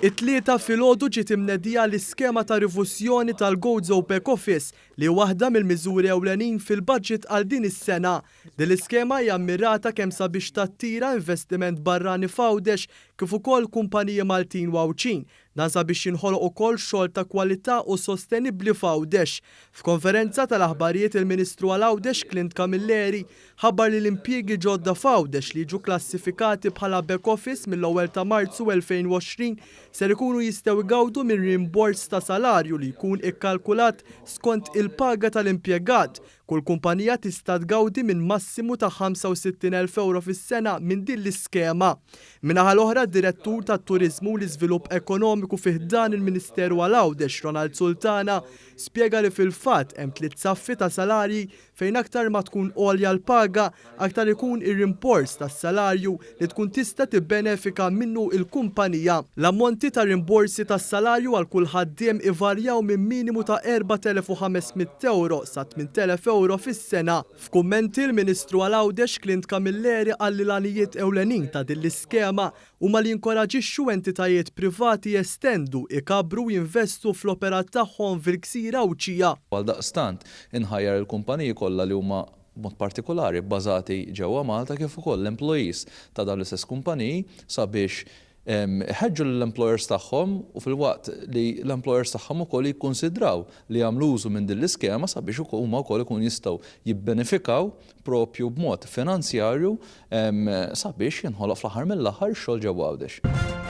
It-Tlieta filgħodu ġiet imnedija l-iskema ta' rifużjoni tal-Gozo Back Office li hi waħda mill-miżuri ewlenin fil-budget għal din is-sena. Din l-iskema hija mmirata kemm sabiex tattira investiment barrani f'Għawdex kif ukoll kumpaniji Maltin u Għawdxin. Dan sabiex jinħoloq ukoll xogħol ta' kwalità u sostenibbli f'Għawdex. F'konferenza tal-aħbarijiet il-Ministru għal Għawdex Clint Camilleri ħabbar li l-impjiegi ġodda f'Għawdex li jiġu klassifikati bħala back office mill-ewwel ta' Marzu 2020 ser ikunu jistgħu jgawdu minn rimbors ta' salarju li jkun ikkalkulat skont il-paga tal-impjegat. Kull kumpanija tista' tgawdi minn massimu ta' 65,000 ewro fis-sena minn din l-iskema. Min-naħa l-oħra, d-Direttur tat-Turiżmu u l-Iżvilupp Ekonomiku fi ħdan il-Ministeru għal Għawdex, Ronald Sultana, spjega li fil-fatt hemm tliet saffi ta' salarji fejn aktar ma tkun għolja l-paga, aktar ikun ir-rimbors tas-salarju li tkun tista' tibbenefika minnu l-kumpanija. L-ammonti ta' rimborsi tas-salarju għal kull ħaddiem ivarjaw minn minimu ta' 4,500 ewro sa 8,000 ewro fis-sena. F'kummenti, l-Ministru għal Għawdex Clint Camilleri qal li l-għanijiet ewlenin ta' din l-iskema huma li jinkoraġixxu entitajiet privati jestendu, ikabbru u jinvestu fl-operat tagħhom fil-gżira Għawdxija. Għaldaqstant, inħajjar il-kumpaniji kollha li huma b'mod partikolari bbażati ġewwa Malta kif ukoll l-employees ta' dawn l-istess kumpaniji sabiex iħeġġu lill-employers tagħhom u filwaqt li l-employers tagħhom ukoll jikkunsidraw li jagħmlu użu minn din l-iskema sabiex huma wkoll ikunu jistgħu jibbenefikaw proprju b'mod finanzjarju sabiex jinħoloq fl-aħħar mill-aħħar ix-xogħol ġewwa Għawdex.